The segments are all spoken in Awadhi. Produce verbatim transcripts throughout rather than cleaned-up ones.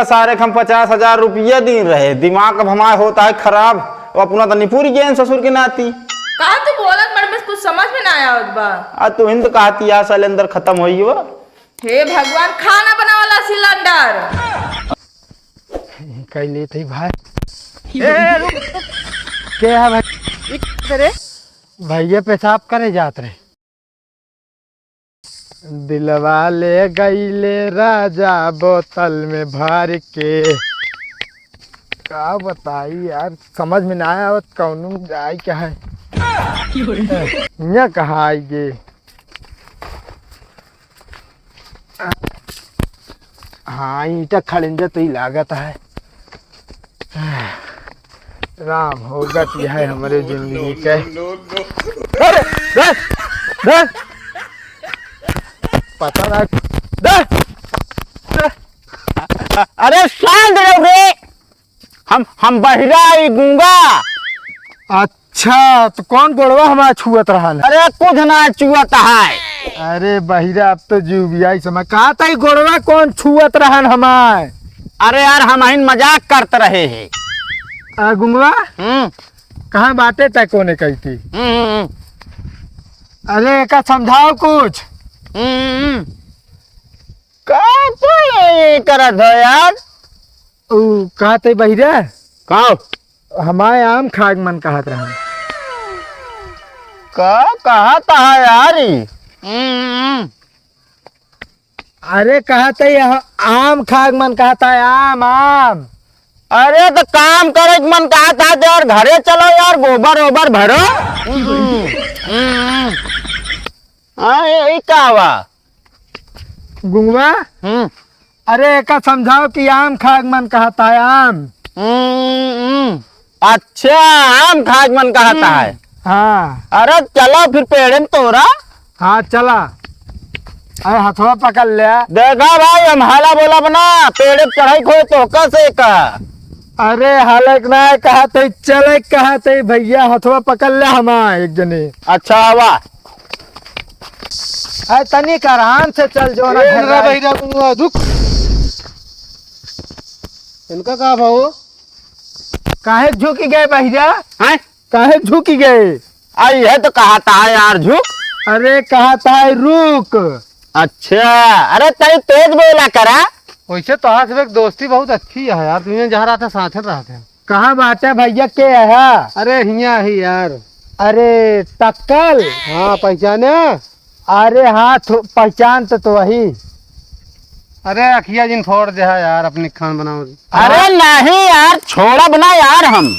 सारे के हम पचास हजार रुपया दीन रहे, दिमाग अब हमार होत है खराब। अब अपना तो निपुर गए ससुर के नाती। का तू बोलत बड़, बस कुछ समझ में ना आवत बा। आ तू हिंद कहती यार सिलेंडर खत्म होई गवा। हे भगवान, खाना बनावाला सिलेंडर। कई लेत ही भाई। ए, रुक। के है भाई? ई करे? भैया पेशाब करे जात रहे। दिलवा ले गईले राजा बोतल में भर के। का बताई यार, समझ में ना आवत कौनो जाए क्या है। यहाँ कहाँ आई गे? हाँ, ईंटा खड़ेंजा तो ही लागत है। राम हो गति है हमारे जिंदगी के। अरे, दे, दे। पता ना, दे, दे। अरे, शांत रहो रे। हम, हम बहिरा, ई गूंगा। अच्छा, तो कौन गोड़वा हमार छुअत रहन? अरे, कुछ ना छुअत है। अरे बहिरा, अब तो जीव भी आई समय। कहा था, ई गोड़वा कौन छुअत रहन हमार? अरे यार, हम अहिन मजाक करत रहे हैं। आ, गुंगवा? हम्म। कहाँ बाटे तय कोने कही थी? हम्म, हम्म, हम्म। अरे, एका समझाओ कुछ। हम्म, हम्म, हम्म। का तू ये करत हो यार? ऊ, का तय बहिरा? का? हमारे आम खाए के मन कहत रहन। का कहत है यार ई? हम्म, हम्म। अरे कहत है यह आम खाए के मन कहत है, आम, आम। अरे तो काम करे के मन कहत है तो यार घरे चलो यार, गोबर ओबर भरो। हम्म, हम्म, हम्म। हाँ, ये, ये का हुआ? गुंगवा? हम्म। अरे, एका समझाओ कि आम खाए के मन कहत है, आम। हम्म, हम्म। अच्छा, आम खाए के मन कहत है। हाँ। अरे, चलो फिर पेड़े में तोरा। हाँ, चला। अरे, हथवा पकड़ ले। देखा भाई, हम हाला बोलब ना, पेड़े पे चढ़ाई खोए तो कैसे का? अरे, हालक ना कहत है, चले कहत है भैया, हथवा पकड़ ले हमार एक जने। अच्छा, आवा। अरे तनिक आराम से चल जो ना ए, घर इनका जाए। बहिरा तू रुक। इनका का भाव? काहे झुक गए बहिरा? हैं? काहे झुक गए? आ, यह तो कहत है यार झुक। अरे कहत है रुक। अच्छा, अरे तनी तेज बोला करा। वैसे तो आज एक दोस्ती बहुत अच्छी है यार, दुनिया जहाँ रहते साथ रहते हैं। कहाँ बाटे भैया, के है? अरे हियाँ ही यार। अरे टक्कल? हाँ, पहचाने? अरे हाँ, थो-, पहचान तो, तो वही। अरे अखिया जिन फोड़ दे है यार, अपनी खान बनाओ। अरे नहीं यार, छोड़ब ना यार हम।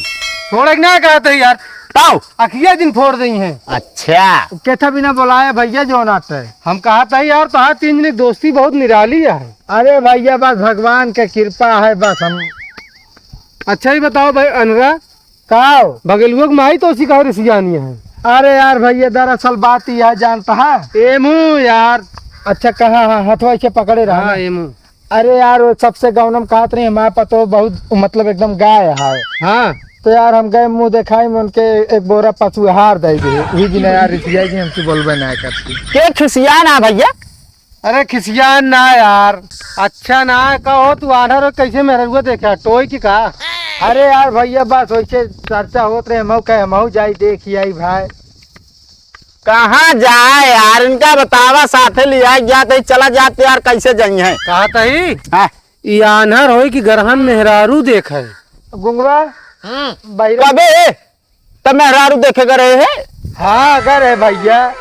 छोड़े के ना कहते यार। ताऊ। अखिया जिन फोड़ दई है। अच्छा। केथा बिना बोलाए भैया जो नाते। हम कहत है यार, तोहार तीन जने दोस्ती बहुत निराली है। अरे भैया, बस भगवान के कृपा है, बस हम। अच्छा ही बताओ भाई अनरा, काव? बगलुआ के माई तो उसी कहो रिसियानी है। अरे यार भैया, दरअसल बात यह जानता है। एमू यार। अच्छा, कहाँ है? हथवा से पकड़े रहा हाँ, ना। एमू। अरे यार, वो सबसे गौनम कहत रही, हमारे पतो बहुत, मतलब, एकदम गाय है। हाँ। तो यार, हम गए मुँह देखाई में उनके एक बोरा पशु आहार दे दिए। वही दिन यार रिसिया जी हमसे बोलबे ना करती। के खिसिया ना भैया? अरे खिसियान ना यार, अच्छा ना कहो तू आन्हर हो, कैसे मेहरुआ देखा टोई की का? अरे यार भैया, बस वैसे चर्चा होत रहे, मऊ कहे मऊ जाई देखी आई भाई। कहाँ जाए यार, इनका बतावा साथे लिया जाते ही चला जाते यार, कैसे जाई है? कहा तही? हाँ। ई आन्हर होई कि गरहन मेहरारू देखे। गुंगवा, हम्म। बहिरा कबे? त मेहरारू देखे गए रहे है? हाँ, गए रहे भैया।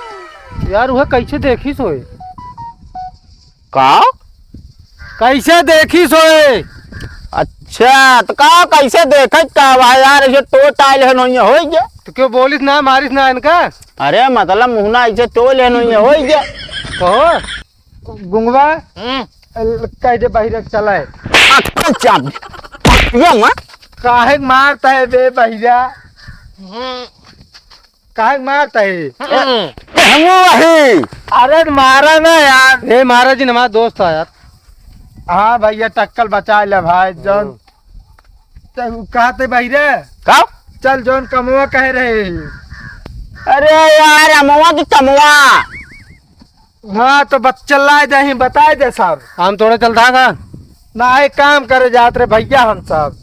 यार, वह कैसे देखी सोए? का? कैसे देखी सोए? अच्छा, त का कैसे देखे का बा यार, ऐसे टोट आइल है, नहीं होई गया। तो क्यों बोलिस ना, मारिस ना इनका? अरे, मतलब, मुहना ऐसे टोल है, नहीं होई गया। कहो। गुंगवा, हम्म। ल-, कह दे बहिरा के चलाए। अक्कल चाप। ये माँ। काहे के मारता है बे बहिरा? हम्म। काहे के मारता है? हम्म। ए, हमू वही। अरे मारा ना यार। ए, महाराज जी, हमारा दोस्त है यार। हाँ भैया, टक्कल बचा ले भाई, जौन हम्म। तो कहते बहिरा। का? चल, जौन कमवा कहे रहे। अरे यार, अमवा की कमवा। हाँ, तो बस चलाए दे ही, बताए दे सब। हम थोड़ा चलता का? नाही, काम करे जात रहे भइया हम सब।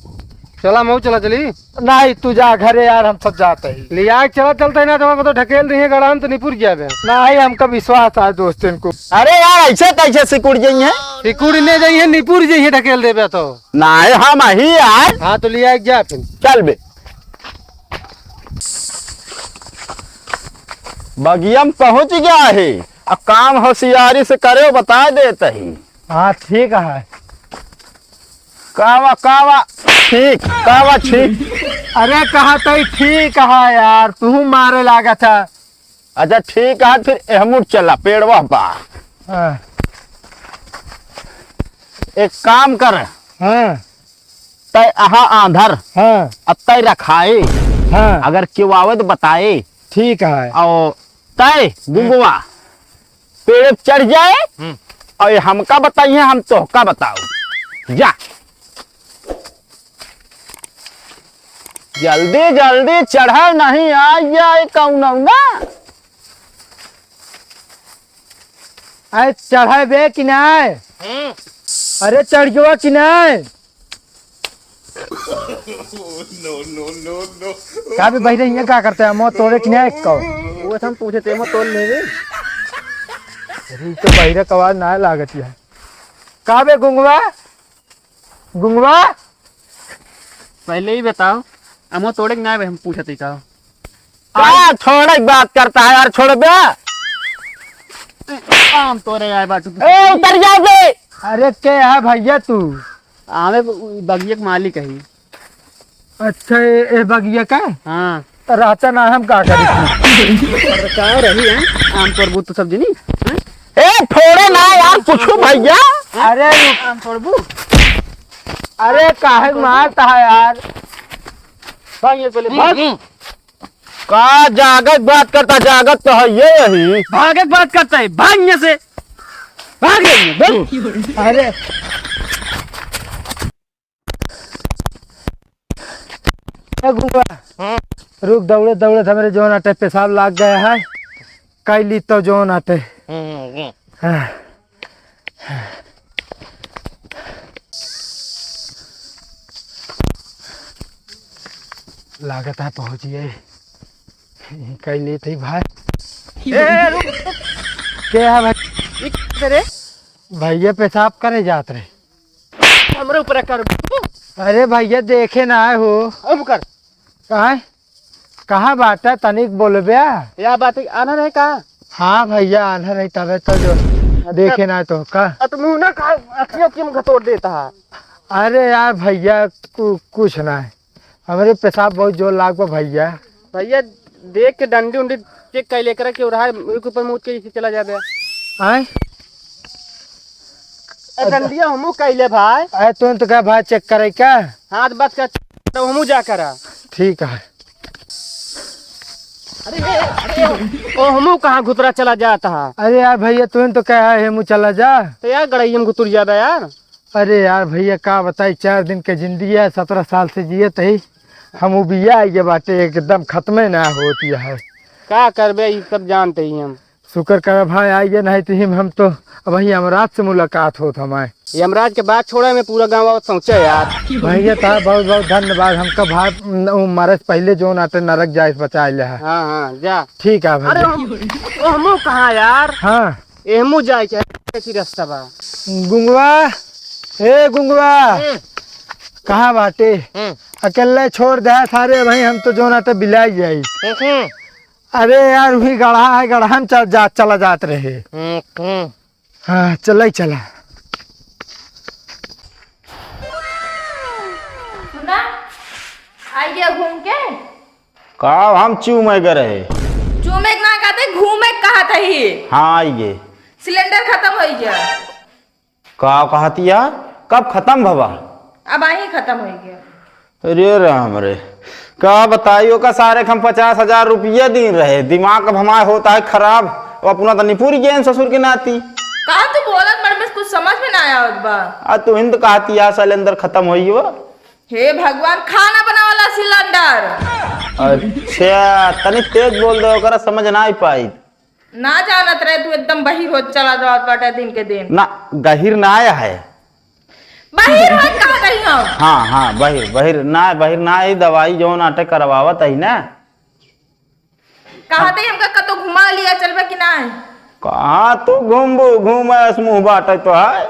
चला, मऊ चला चली। नाही, तू जा घरे यार, हम सब जात ही। लिया के चला, चलते ही ना, तो हमको तो ढकेल दिहे गड़हा में, तो निपुर जाबे। नाही, हमका विश्वास है दोस्तन को। अरे यार, ऐसे कैसे सिकुड़ जाइए? सिकुड़ ने जाइए, निपुर जाइए, ढकेल देबे तो। नाही, हम ही यार। हाँ, तो लिया के जा फिर। चल बे। बगिया में पहुँच गया है, अब काम होशियारी से करे, बता देत ही। हाँ, ठीक है। कावा, कावा, ठीक, कावा, ठीक। अरे, कहा तई ठीक है यार, तू मारे लागत है। अच्छा, ठीक है, फिर एहमुट चला, पेड़वा बा। हाँ। एक काम कर। हाँ। तय अहा आंधर। हाँ। अब तय रखाए। हाँ। अगर केहू आवे तो बताए। ठीक है। और तय गुंगवा पेड़ पे चढ़ जाए हम्म। और हमका बताइए, हम तोहका बताओ। जा। जल्दी, जल्दी चढ़ाओ, नहीं आ जाए कौनो ना। अरे चढ़ाबे कि नाय? हम्म। अरे चढ़ गवा कि नाय? का बे बहिरे, हियाँ का करते हैं? अमवा तोड़े कि नाय कहो? वो हम पूछे थे, अमवा तोड़ लेवे। अरे, ई तो बहिरे क आवाज नाय लागत है। का बे गुंगवा? गुंगवा? पहले ही बताओ, अमवा तोड़े कि नाय बे, हम पूछत ही का? का छोड़े की बात करता है यार, छोड़ बे। आम तोड़े आए बाटू तू। ए, उतर जा बे। अरे, के है भइया तू? आवे ब-, बगिया के मालिक है। अच्छा, ए, ए बगिया का? हाँ। तो रहता ना, हम का करी? अरे, का रही है? आम तोड़बू तो सब जनी, हैं? ए, छोड़े ना यार, पूछू भइया। अरे, आम तोड़बू? अरे, काहे मारता है यार? भाग ये पहले, भाग। का जागत बात करता, जागत तो है ये यही। भागत बात करता है, भाग यहाँ से। भाग यहाँ से, भाग। अरे। ए गुंगवा, हाँ। रुक, दौड़े दौड़े हमरे जौन आटे पेशाब लाग गया है, कई ली तो जौन आटे। हम्म, हम्म, हम्म। हाँ। लागत है पहुँचिए, कई ली थी भाई। ए, रुक, रुक। क्या है भाई? ई करे? भइया पेशाब करे जात रहे। हमरे ऊपर कर। अरे भइया, देखे ना आए हो। अब कर। काहे? कहाँ बाटा, तनिक बोलबे? या बात आना रहे का? हाँ भइया, आना रही तबे तो जो अच्छा। देखे ना तो का? आ, तो मुँह ना का, अखियों की मुँह तोड़ देता है। अरे यार भइया, कु-, कुछ ना है। हमरे पेशाब बहुत जोर लाग बा भइया। भइया, देख के डंडी उंडी चेक कर लेकर के रहा, एक ऊपर मुँह के इसे चला जाबे। आय? ए, डंडिया हमू कैले भाई। अरे, तू तो कह भाई चेक करे का? हाथ बात कर, तो हमू जा करा। ठीक है। अरे, ए, अरे, ओ, हमू कहाँ घुतरा चला जाता है? अरे यार भइया, तू तो कह है हमू चला जा। तो यार, गड़ैया में घुतुर जाबे यार। अरे यार भइया, का बताई, चार दिन के जिंदगी है, सतरह साल से जियत ही, हम उबिया आइगे बाटे, एकदम खत्मे ना होती है। का करबे, ई सब जानते ही हम। शुक्र कर भाई आइगे, नहीं तो हम, हम तो अब वही यमराज से मुलाकात होत हमारे। यमराज के बात छोड़ा, मैं पूरा गाँव आवत पहुँचे यार। भइया, तार बहुत बहुत धन्यवाद, हमका भाई न, उ मरे से पहले जोन आटे नरक जाए से बचा ले है। हाँ, हाँ, जा। ठीक है अरे भइया। हम, ओ, हमू कहाँ यार? हाँ। एहमू जाए के है, एक ही रास्ता बा। गुंगवा, ए गुंगवा, हम्म। कहाँ बाटे? हम्म। अकेले छोड़ दे सारे भाई, हम तो जोन आटे बिलाई जाई। हम्म। अरे यार, वही गढ़ा है, गढ़ा में चल जा, चला जात रहे। हम्म। हाँ, चला ही चला। सुना, आइए घूम के। का हम चूमे के रहे? चूमे के ना कहते, घूमे के कहत ही। हाँ, आइए। सिलेंडर खत्म होइ गया। का कहत या? कब खत्म भवा? अब आही खत्म होइ गया। अरे राम रे, का बताई, ओका सारे के हम पचास हजार रुपया दीन रहे। दिमाग अब हमार होता है खराब, वो अपना तो निपुर गए ससुर के नाती। का तू बोलत बड़, बस कुछ समझ में ना आवत बा। आ तू हिंद कहती या सिलेंडर खत्म होइ गया। हे भगवान, खाना बनावाला सिलेंडर। अच्छा, तनी तेज बोल दो, ओकरा समझ ना आई पाई। ना जानत रहे तू, एकदम बहिर होत चला जात बाटे दिन के दिन। ना, गहिर ना आया है। बहिर होत कहत ही हम। हाँ, हाँ, बहिर, बहिर ना, बहिर ना, ई दवाई जौन आटे करवावत ही ना। कहत ही हमका कतो घुमा लिया चलबे कि ना? कहाँ तू घूमबू, घूमे अस मुँह बाटे तो है।